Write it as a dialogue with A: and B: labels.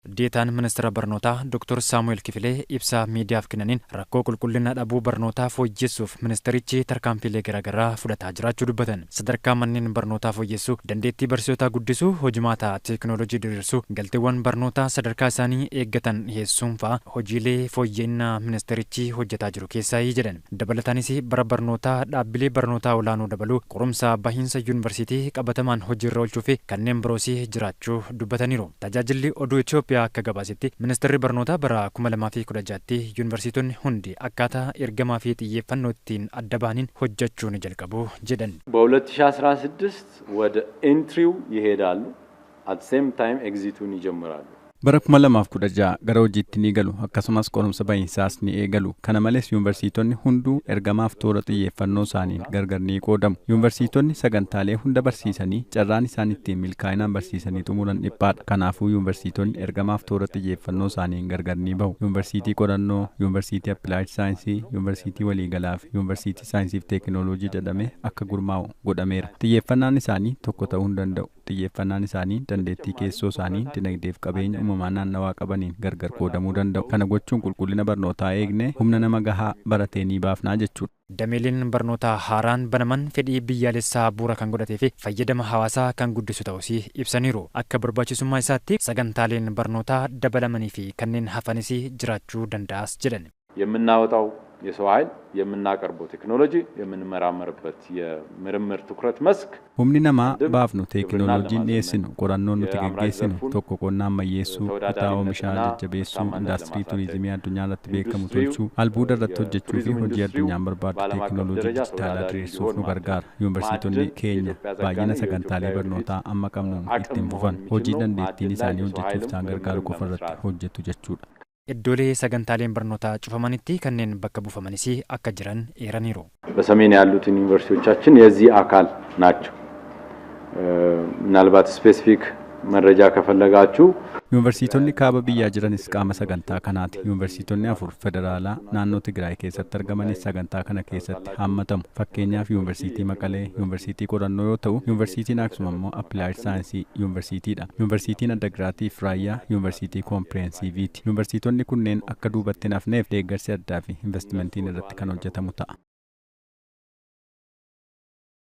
A: Deetaan Ministeera Barnootaa Dr. Saamu'eel Kifilee ibsa miidiyaaf kennaniin rakkoo qulqullina dhabuu barnootaa fooyyessuuf ministeerichi tarkaanfiilee garaagaraa fudhataa jiraachuu dubbatan. Sadarkaa manneen barnootaa fooyyessuu, dandeettii barsiisotaa guddisuu, hojimaata teekinooloojii diriirsuu, galteewwan barnootaa sadarkaa isaanii eeggatan dhiyeessuun fa'a hojiilee fooyya'inaa ministeerichi hojjetaa jiru keessaayii jedhan. Dabalataanis bara barnootaa dhaabbilee barnootaa olaanoo dabaluu, qorumsa bahiinsa yuunivarsiitii qabatamaan hojiirra oolchuu fi kanneen biroos jiraachuu dubbataniiru. Tajaajilli Oduu Itoophiyaa akka gabaasetti ministeerri barnootaa bara 2016tti yuunivarsiitonni hundi akkaataa ergamaa fi xiyyeeffannoo ittiin adda bahaniin hojjechuu ni jalqabu jedhan.
B: በ2016 ወደ entry ው ይሄዳሉ። At same time exit ኡን ይጀምራሉ።
C: Bara 2016 gara hojiitti ni galu, akkasumas qorumsa bahiinsaas ni eegalu. Kana malees yuunivarsiitonni hunduu ergamaaf toora xiyyeeffannoo isaaniin gargar ni qoodamu. Yuunivarsiitonni sagantaalee hunda barsiisanii carraan isaan ittiin milkaa'inaan barsiisanii xumuran dhiphaadha. Kanaafuu yuunivarsiitonni ergamaaf toora xiyyeeffannoo isaaniin gargar ni bahu. Yuunivarsiitii qorannoo, yuunivarsiitii applied saayinsii, yuunivarsiitii waliigalaa fi yuunivarsiitii saayinsii fi teekinooloojii jedhamee akka gurmaa'u godhameera. Xiyyeeffannaan isaanii tokko ta'uu hin danda'u. Xiyyeeffannaan isaanii dandeettii keessoo isaanii, dinagdeef qabeenya uumamaa naannawaa qabaniin gargar qoodamuu danda'u. Kana gochuun qulqullina barnootaa eegnee humna nama gahaa baratee ni baafnaa jechuudha.
A: Dameeleen barnootaa haaraan banaman fedhii biyyaalessaa bu'uura kan godhatee fi fayyadama hawaasaa kan guddisu ta'us ibsaniiru. Akka barbaachisummaa isaatti sagantaaleen barnootaa dabalamanii fi kanneen hafanis jiraachuu danda'as jedhan.
B: የምናወጣው የሰው ኃይል፣ የምናቀርበው ቴክኖሎጂ፣ የምንመራመርበት የምርምር ትኩረት መስክ
C: Humni namaa baafnu, teekinooloojiin dhiyeessinu, qorannoon nuti geggeessinu tokko qonna ammayyeessuu, kutaa oomishaa jajjabeessuu, indaastirii turizimii addunyaa irratti beekamu tolchuu, albuuda irratti hojjechuu fi hojii addunyaan barbaadu teekinooloojii dijitaalaa diriirsuuf nu gargaara. Yuunivarsiitonni keenya baay'ina sagantaalee barnootaa amma qabnuun ittiin fufan hojii dandeettiin isaanii hojjechuuf isaan gargaaru qofa irratti hojjetu jechuudha.
A: Iddoolee sagantaaleen barnootaa cufamanitti kanneen bakka buufamanis akka jiran eeraniiru.
B: በሰሜን ያሉትን ዩኒቨርሲቲዎቻችን የዚህ አካል ናቸው። ምናልባት specific መረጃ ከፈለጋችሁ
C: Yuunivarsiitonni kaaba biyyaa jiranis qaama sagantaa kanaati. Yuunivarsiitonni afur federaalaa naannoo Tigraay keessatti argamanis sagantaa kana keessatti hammatamu. Fakkeenyaaf Yuunivarsiitii Maqalee yuunivarsiitii qorannoo yoo ta'u, Yuunivarsiitiin Aksum ammoo applied saayinsii yuunivarsiitiidha. Yuunivarsiitiin Addagiraatii fi Raayyaa yuunivarsiitii comprehensive iiti. Yuunivarsiitonni kunneen akka duubatti hin hafneef deeggarsi addaa fi investimentiin irratti kan hojjetamu ta'a.